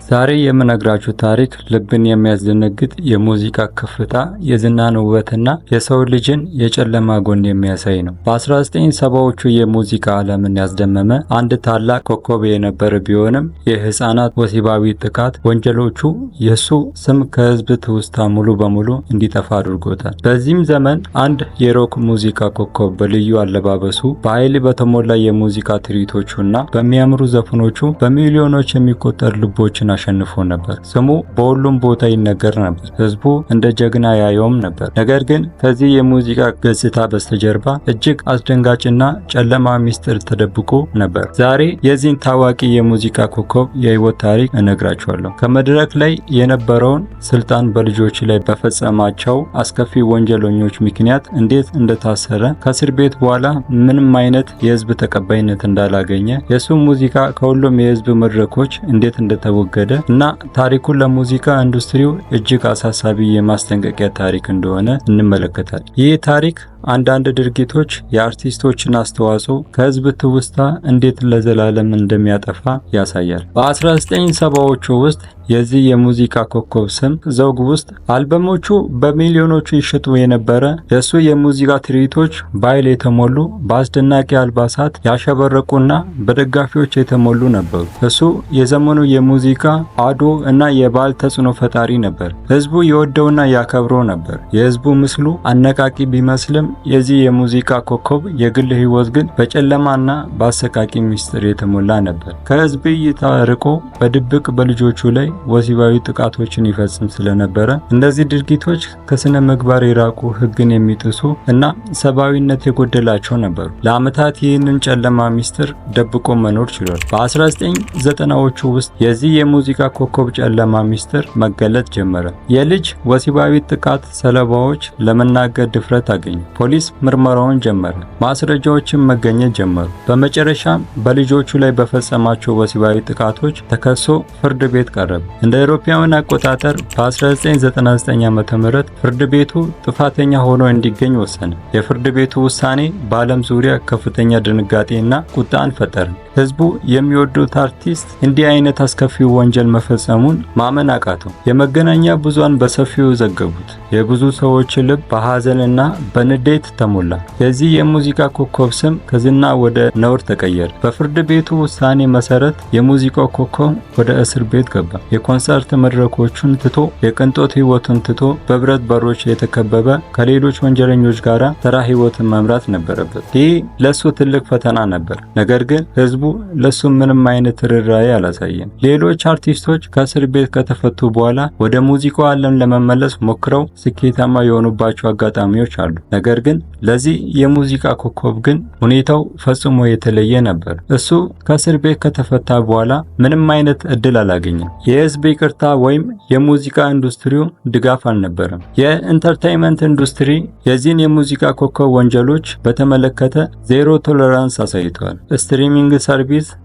ዛሬ የምነግራችሁ ታሪክ ልብን የሚያስደነግጥ የሙዚቃ ከፍታ፣ የዝናን ውበትና የሰው ልጅን የጨለማ ጎን የሚያሳይ ነው። በ1970ዎቹ የሙዚቃ ዓለምን ያስደመመ አንድ ታላቅ ኮከብ የነበረ ቢሆንም፣ የህፃናት ወሲባዊ ጥቃት ወንጀሎቹ የሱ ስም ከህዝብ ትውስታ ሙሉ በሙሉ እንዲጠፋ አድርጎታል። በዚህም ዘመን አንድ የሮክ ሙዚቃ ኮከብ በልዩ አለባበሱ፣ በኃይል በተሞላ የሙዚቃ ትርኢቶቹና በሚያምሩ ዘፈኖቹ በሚሊዮኖች የሚቆጠር ልቦችን አሸንፎ ነበር። ስሙ በሁሉም ቦታ ይነገር ነበር። ህዝቡ እንደ ጀግና ያየውም ነበር። ነገር ግን ከዚህ የሙዚቃ ገጽታ በስተጀርባ እጅግ አስደንጋጭና ጨለማ ሚስጥር ተደብቆ ነበር። ዛሬ የዚህን ታዋቂ የሙዚቃ ኮከብ የህይወት ታሪክ እነግራችኋለሁ። ከመድረክ ላይ የነበረውን ስልጣን በልጆች ላይ በፈጸማቸው አስከፊ ወንጀለኞች ምክንያት እንዴት እንደታሰረ፣ ከእስር ቤት በኋላ ምንም አይነት የህዝብ ተቀባይነት እንዳላገኘ፣ የሱ ሙዚቃ ከሁሉም የህዝብ መድረኮች እንዴት እንደተወገደ እና ታሪኩን ለሙዚቃ ኢንዱስትሪው እጅግ አሳሳቢ የማስጠንቀቂያ ታሪክ እንደሆነ እንመለከታለን። ይህ ታሪክ አንዳንድ ድርጊቶች የአርቲስቶችን አስተዋጽኦ ከህዝብ ትውስታ እንዴት ለዘላለም እንደሚያጠፋ ያሳያል። በ1970ዎቹ ውስጥ የዚህ የሙዚቃ ኮከብ ስም ዘውግ ውስጥ አልበሞቹ በሚሊዮኖቹ ይሸጡ የነበረ፣ የሱ የሙዚቃ ትርኢቶች በኃይል የተሞሉ፣ በአስደናቂ አልባሳት ያሸበረቁና በደጋፊዎች የተሞሉ ነበሩ። እሱ የዘመኑ የሙዚቃ አዶ እና የባህል ተጽዕኖ ፈጣሪ ነበር። ህዝቡ የወደውና ያከብረው ነበር። የህዝቡ ምስሉ አነቃቂ ቢመስልም፣ የዚህ የሙዚቃ ኮከብ የግል ህይወት ግን በጨለማና በአሰቃቂ ሚስጥር የተሞላ ነበር። ከህዝብ እይታ ርቆ በድብቅ በልጆቹ ላይ ወሲባዊ ጥቃቶችን ይፈጽም ስለነበረ፣ እነዚህ ድርጊቶች ከስነ ምግባር የራቁ፣ ህግን የሚጥሱ እና ሰብአዊነት የጎደላቸው ነበሩ። ለዓመታት ይህንን ጨለማ ሚስጥር ደብቆ መኖር ችሏል። በ1990ዎቹ ውስጥ የዚህ የሙዚቃ ኮከብ ጨለማ ሚስጥር መገለጥ ጀመረ። የልጅ ወሲባዊ ጥቃት ሰለባዎች ለመናገር ድፍረት አገኙ። ፖሊስ ምርመራውን ጀመረ። ማስረጃዎችን መገኘት ጀመሩ። በመጨረሻም በልጆቹ ላይ በፈጸማቸው ወሲባዊ ጥቃቶች ተከሶ ፍርድ ቤት ቀረበ። እንደ አውሮፓውያን አቆጣጠር በ1999 ዓ.ም ፍርድ ቤቱ ጥፋተኛ ሆኖ እንዲገኝ ወሰነ። የፍርድ ቤቱ ውሳኔ በዓለም ዙሪያ ከፍተኛ ድንጋጤና ቁጣን ፈጠረ። ህዝቡ የሚወዱት አርቲስት እንዲህ አይነት አስከፊ ወንጀል መፈጸሙን ማመን አቃተው። የመገናኛ ብዙሃን በሰፊው ዘገቡት። የብዙ ሰዎች ልብ በሐዘንና በንዴት ተሞላ። የዚህ የሙዚቃ ኮከብ ስም ከዝና ወደ ነውር ተቀየረ። በፍርድ ቤቱ ውሳኔ መሰረት የሙዚቃው ኮከብ ወደ እስር ቤት ገባ። የኮንሰርት መድረኮቹን ትቶ፣ የቅንጦት ህይወቱን ትቶ፣ በብረት በሮች የተከበበ ከሌሎች ወንጀለኞች ጋር ተራ ህይወትን መምራት ነበረበት። ይህ ለሱ ትልቅ ፈተና ነበር። ነገር ግን ህዝቡ ለሱ ምንም አይነት ርኅራኄ አላሳየም። ሌሎች አርቲስቶች ከእስር ቤት ከተፈቱ በኋላ ወደ ሙዚቃው ዓለም ለመመለስ ሞክረው ስኬታማ የሆኑባቸው አጋጣሚዎች አሉ። ነገር ግን ለዚህ የሙዚቃ ኮከብ ግን ሁኔታው ፈጽሞ የተለየ ነበር። እሱ ከእስር ቤት ከተፈታ በኋላ ምንም አይነት እድል አላገኘም። የህዝብ ይቅርታ ወይም የሙዚቃ ኢንዱስትሪው ድጋፍ አልነበረም። የ entertainment ኢንዱስትሪ የዚህን የሙዚቃ ኮከብ ወንጀሎች በተመለከተ zero tolerance አሳይተዋል። Streaming service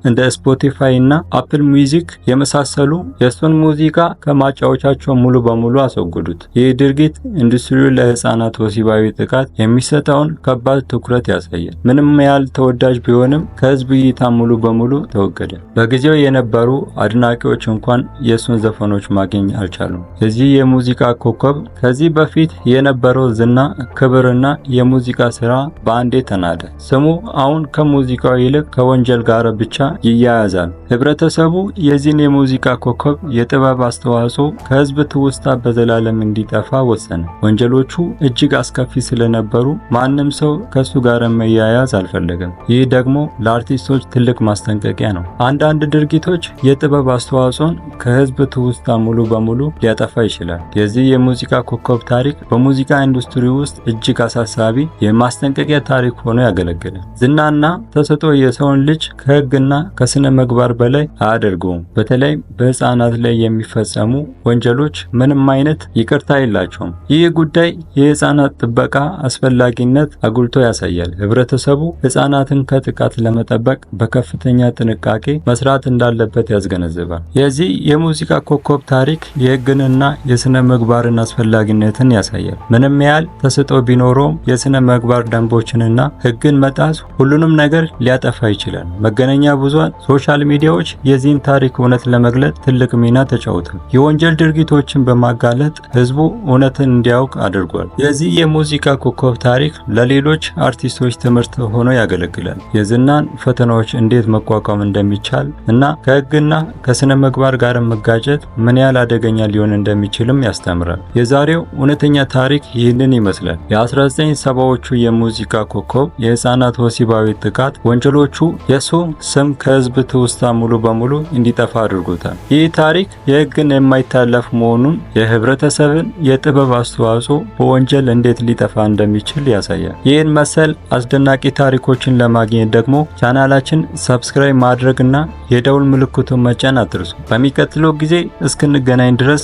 እንደ Spotify እና Apple Music የመሳሰሉ የእሱን ሙዚቃ ከማጫወቻቸው ሙሉ በሙሉ አስወገዱት። ይህ ድርጊት ኢንዱስትሪው ለህፃናት ወሲባዊ ጥቃት የሚሰጠውን ከባድ ትኩረት ያሳያል። ምንም ያህል ተወዳጅ ቢሆንም ከህዝብ እይታ ሙሉ በሙሉ ተወገደ። በጊዜው የነበሩ አድናቂዎች እንኳን የእሱን ዘፈኖች ማግኘት አልቻሉም። የዚህ የሙዚቃ ኮከብ ከዚህ በፊት የነበረው ዝና፣ ክብርና የሙዚቃ ስራ በአንዴ ተናደ። ስሙ አሁን ከሙዚቃው ይልቅ ከወንጀል ጋር ብቻ ይያያዛል። ህብረተሰቡ የዚህን የሙዚቃ ኮከብ የጥበብ አስተዋጽኦ ከህዝብ ትውስታ በዘላለም እንዲጠፋ ወሰነ። ወንጀሎቹ እጅግ አስከፊ ስለነበሩ ማንም ሰው ከሱ ጋር መያያዝ አልፈለገም። ይህ ደግሞ ለአርቲስቶች ትልቅ ማስጠንቀቂያ ነው። አንዳንድ ድርጊቶች የጥበብ አስተዋጽኦን ከህዝብ ትውስታ ሙሉ በሙሉ ሊያጠፋ ይችላል። የዚህ የሙዚቃ ኮከብ ታሪክ በሙዚቃ ኢንዱስትሪ ውስጥ እጅግ አሳሳቢ የማስጠንቀቂያ ታሪክ ሆኖ ያገለግላል። ዝናና ተሰጥኦ የሰውን ልጅ ከህግና ከስነ ምግባር በላይ አያደርገውም። በተለይ በህፃናት ላይ የሚፈጸሙ ወንጀሎች ምንም አይነት ይቅርታ የላቸውም። ይህ ጉዳይ የህፃናት ጥበቃ አስፈላጊነት አስፈላጊነት አጉልቶ ያሳያል። ህብረተሰቡ ህፃናትን ከጥቃት ለመጠበቅ በከፍተኛ ጥንቃቄ መስራት እንዳለበት ያስገነዝባል። የዚህ የሙዚቃ ኮከብ ታሪክ የህግንና የስነ ምግባርን አስፈላጊነትን ያሳያል። ምንም ያህል ተሰጥኦ ቢኖረውም የስነ ምግባር ደንቦችንና ህግን መጣስ ሁሉንም ነገር ሊያጠፋ ይችላል። መገናኛ ብዙሃን፣ social ሚዲያዎች የዚህን ታሪክ እውነት ለመግለጥ ትልቅ ሚና ተጫውተዋል። የወንጀል ድርጊቶችን በማጋለጥ ህዝቡ እውነትን እንዲያውቅ አድርጓል። የዚህ የሙዚቃ ኮከብ ታሪክ ለሌሎች አርቲስቶች ትምህርት ሆኖ ያገለግላል። የዝናን ፈተናዎች እንዴት መቋቋም እንደሚቻል እና ከህግና ከስነ ምግባር ጋር መጋጨት ምን ያህል አደገኛ ሊሆን እንደሚችልም ያስተምራል። የዛሬው እውነተኛ ታሪክ ይህንን ይመስላል። የ1970ዎቹ የሙዚቃ ኮከብ፣ የህፃናት ወሲባዊ ጥቃት ወንጀሎቹ የሱ ስም ከህዝብ ትውስታ ሙሉ በሙሉ እንዲጠፋ አድርጎታል። ይህ ታሪክ የህግን የማይታለፍ መሆኑን፣ የህብረተሰብን የጥበብ አስተዋጽኦ በወንጀል እንዴት ሊጠፋ እንደሚችል ያሳያል። ይህን መሰል አስደናቂ ታሪኮችን ለማግኘት ደግሞ ቻናላችን subscribe ማድረግና የደውል ምልክቱን መጫን አትርሱ። በሚቀጥለው ጊዜ እስክንገናኝ ድረስ።